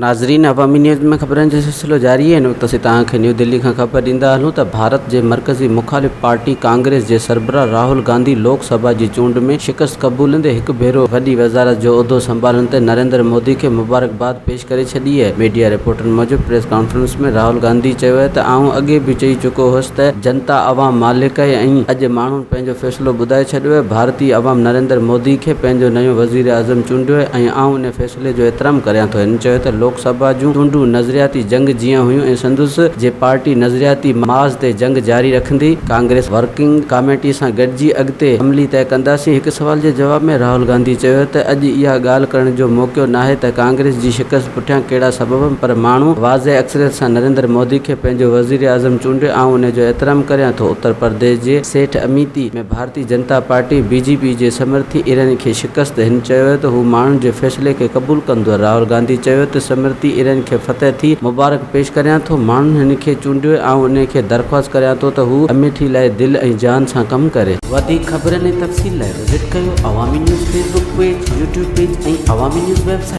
ناظرين عوامي نيوز ۾ خبرن جو سلسلو جاري آهي هن وقت اسين توهان کي نيو دهلي کان خبر ڏيندا هلون ته ڀارت جي مرڪزي مخالف پارٽي ڪانگريس جي سربراهه راهول گانڌي لوڪ سڀا جي چونڊ ۾ شڪست قبوليندي هڪ ڀيرو وڏي وزارت جو عهدو سنڀالڻ تي نريندر مودي کي مبارڪباد پيش ڪري ڇڏي آهي. ميڊيا رپورٽن موجب پريس ڪانفرنس ۾ راهول گانڌي چيو آهي ته آئون اڳي به چئي چڪو هوس ته جنتا عوام مالڪ آهي ۽ اڄ ماڻهن پنهنجو فيصلو ٻڌائي ڇڏيو آهي، ڀارتي عوام نريندر مودي کي پنهنجو نيون وزيراعظم چونڊيو آهي ۽ آئون ان فيصلي جو احترام ڪريان ٿو. هن چيو ته لوڪ سڀا جون چونڊون نظرياتي جنگ جيان هيون ۽ سندس جي پارٽي نظرياتي محاذ تي جنگ جاري رکندي، ڪانگريس ورڪنگ ڪاميٽي سان گڏجي اڳتي عملي طئي ڪنداسين. هڪ سوال جي جواب ۾ راهول گانڌي چيو ته اڄ اها ڳالهه ڪرڻ جو موقعو ناهي ته ڪانگريس جي شڪست پٺيان ڪهڙا سبب آهن پر ماڻهو واضح اڪثريت سان نريندر مودي کي پنهنجو وزيراعظم چونڊيو آئون ان جو احترام ڪريان ٿو. اتر پرديش جي سيٺ اميتي ۾ Bharatiya Janata party, B J P, جي سمرٿي ايراني کي شڪست هن چيو ته هو ماڻهن جي فيصلي کي قبول ڪندو. راهول گانڌي چيو ته سمرتي ايراني کي فتح ٿي مبارڪ پيش ڪريان ٿو، ماڻهن هن کي چونڊيو آئون انهي کي درخواست ڪريان ٿو ته هو اميٺي لاء دل ۽ جان سان ڪم ڪري. وڌيڪ خبرن ۽ تفصيل لاء وزٽ ڪيو Awami news Facebook page, YouTube page ۽ Awami news website.